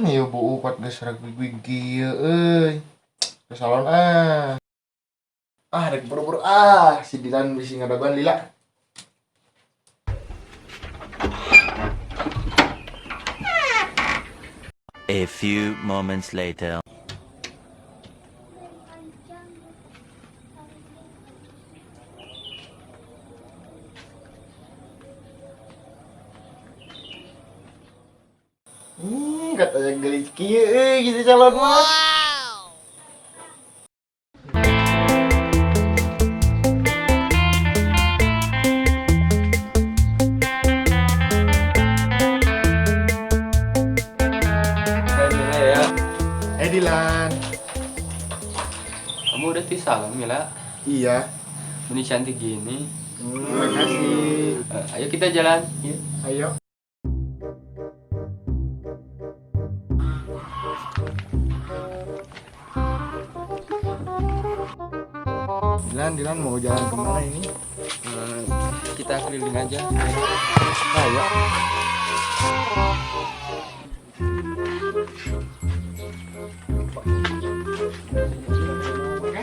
Ieu buuk kuat geus ragwig kieu euy. Ke salon ah. Ah, rek buru-buru ah, si Dilan bisi ngadagoan lila. A few moments later. Katanya geulis kieu euy gitu calon mah. Hai Mila ya. Dilan. Kamu udah di salon Mila? Iya. Ini cantik gini. Makasih. Ayo kita jalan. Yuk. Ayo. Dilan, Dilan mau jalan kemana ini? Kita keliling aja. Ayo. Oke.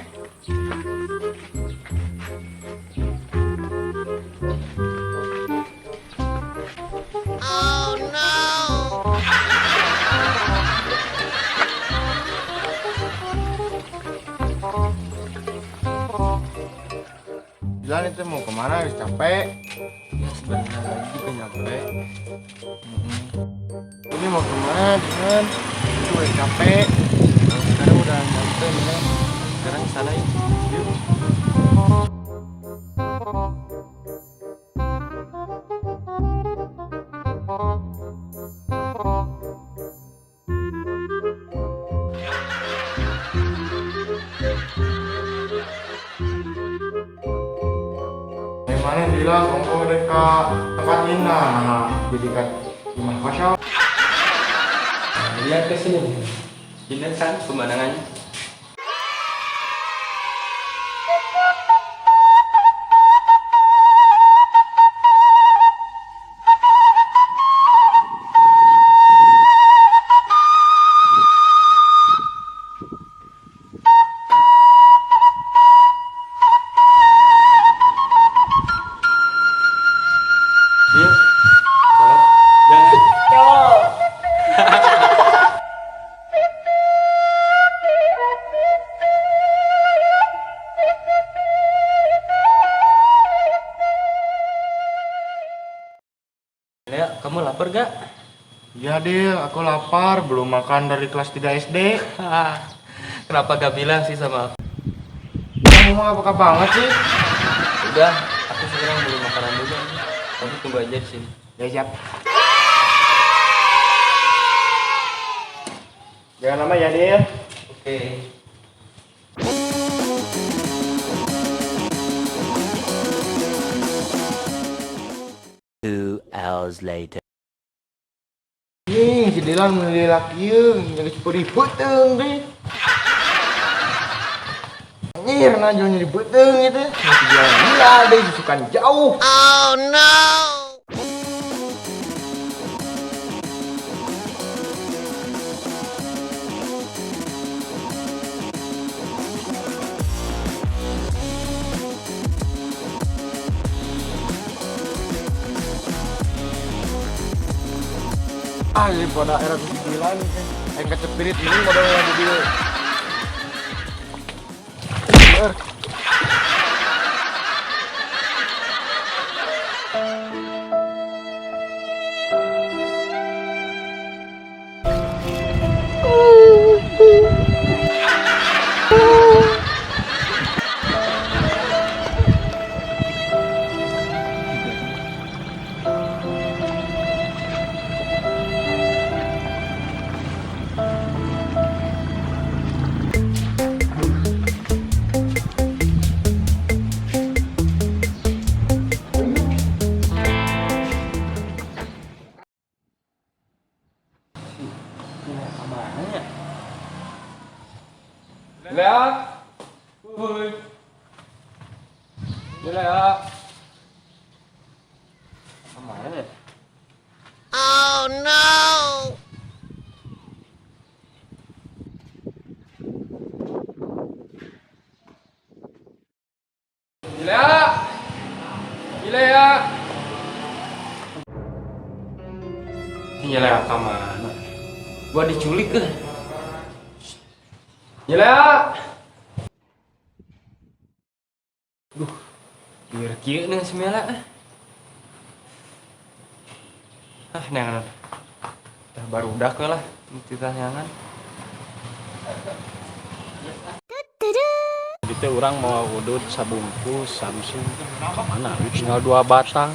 Oh no! Dilan itu mau kemana? Habis capek. Ya sebentar lagi juga nyampe. Ini mau kemana, Dilan? Itu udah capek. Sekarang udah nyampe Mila. Sekarang sana yuk. Yuk. Mana Dilan? Ongko rek ka tempat ini nah, jadi kan rumah kosong. Nah, lihat ke sini. Ini kan pemandangannya. Iya. Tolong. Jangan. Lea, kamu lapar gak? Iya, Dil, aku lapar, belum makan dari kelas 3 SD. Kenapa gak bilang sih sama aku? Kamu mah apa banget sih? Udah, aku sekarang beli makanan dulu. Kamu tunggu aja di sini. Ya siap. Jangan lama ya, Dil. Oke. 2 hours later. Nih, si Dilan meuli laki ieu, geus perih beuteung deh. Anjir, nah jauh nyeri beuteung gitu. Masih jalan gila deh, susukan jauh. Oh no! Ah, ini pada era si Dilan nih. Aing kecepirit ini modal yang di dia. Kemana ya? Lea, Wuih. Lea. Kemana ya? Oh no! Nyelea ka mana? Gua diculik ke. Nyelea. Duh. Biar kieu nih si Mela. Ah, neangan. Dah barudak we lah, titah neangan. Jadi teh urang mau udut sabungkus Samsung kemana? Tinggal 2 batang.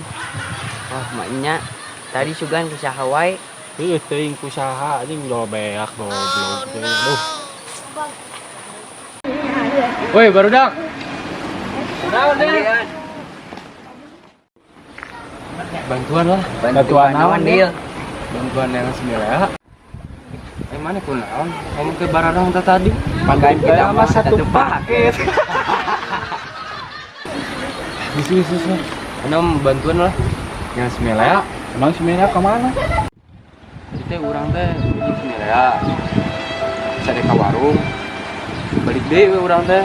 Wah, maknya tadi sugan ku saha wae. Heuh, teuing ku saha anjing jual beak goblok teh. Aduh. Woi, barudak. Bantuan lah. Bantuan naon, Dil? Bantuan yang si Mela. Mana kunaon? Kamu ke bararong teh tadi. Makan kita mah satu paket. Di sini, sini, sini. Ana bantuan lah. Yang si Mela. Emang si Mela ke mana? Jadi teh urang teh jeung si Mela. Sade ka warung. Balik deui we urang teh.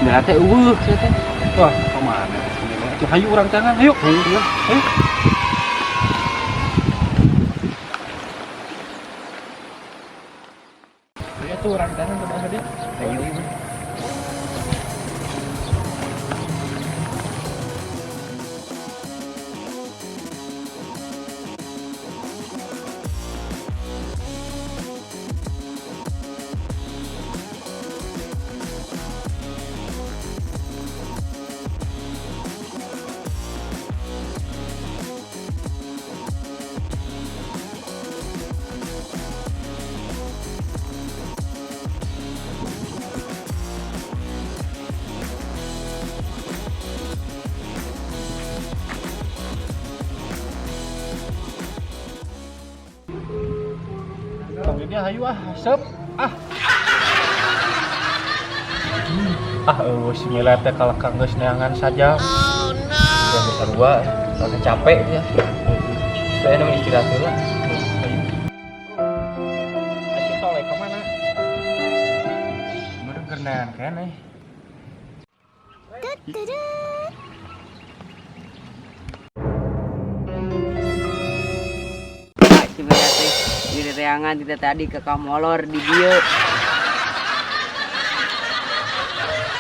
Mela teh eueuh sia teh. Wah, ke mana si Mela? Tuh, hayu urang tangan, ayo. Ayo, ayo. Ayo tuh urang tangan ke mana dia? Ayo. Ini hayu ah, sep ah. Ah, eueuh si Mela teh kalah kanggeus neangan saja. Oh no! Udah sarua, rasa capek ya. Saya nemu istirahat heula. Ayo. Ayo toleh ke mana? Baru keur neangan keneh. Si Mela teh di reangan tidak tadi ke kamolor di dieu.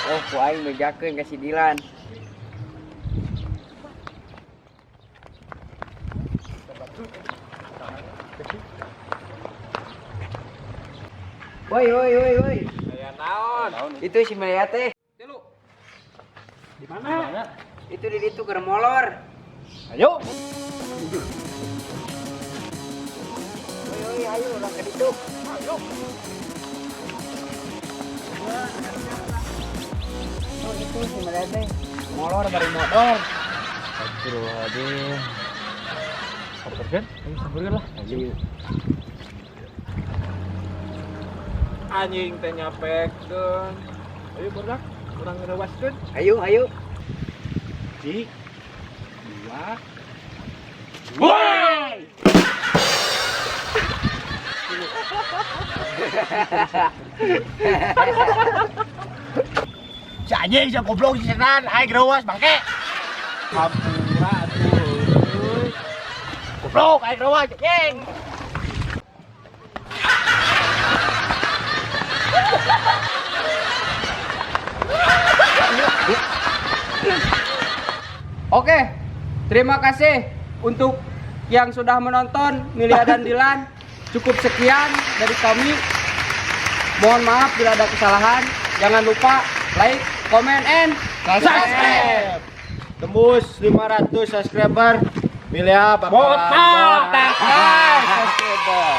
Oh, ku aing bejakeun ka si Dilan. Woi, woi, woi, woi. Aya naon? Itu si Mela teh. Di mana? Itu di ditu keur molor. Ayo. Woi, woi, ayo urang ka ditu. Ayo. Oh, itu si Mela teh. Molor bari modor. Astagfirullahaladzim. Samperkeun? Ayo samperkeun lah. Ayo. Anjing teh nyapekeun. Ayo budak, urang ngerewaskeun. Ayo, ayo. 1, 2, Woi! Si anjing, si goblok, si setan, aing reuas bangke. Hampura atuh. Goblok, aing reuas anjing. Oke, terima kasih untuk yang sudah menonton Milia dan Dilan. Cukup sekian dari kami. Mohon maaf bila ada kesalahan. Jangan lupa like, comment, and Subscribe. Tembus 500 subscriber. Milia bakal Botak. Subscriber.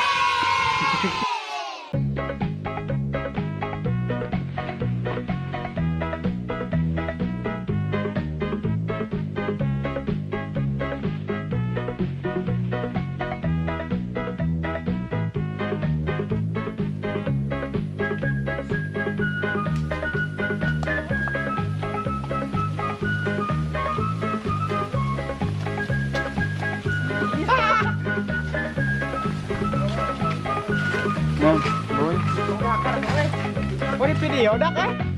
Mau di video dak eh?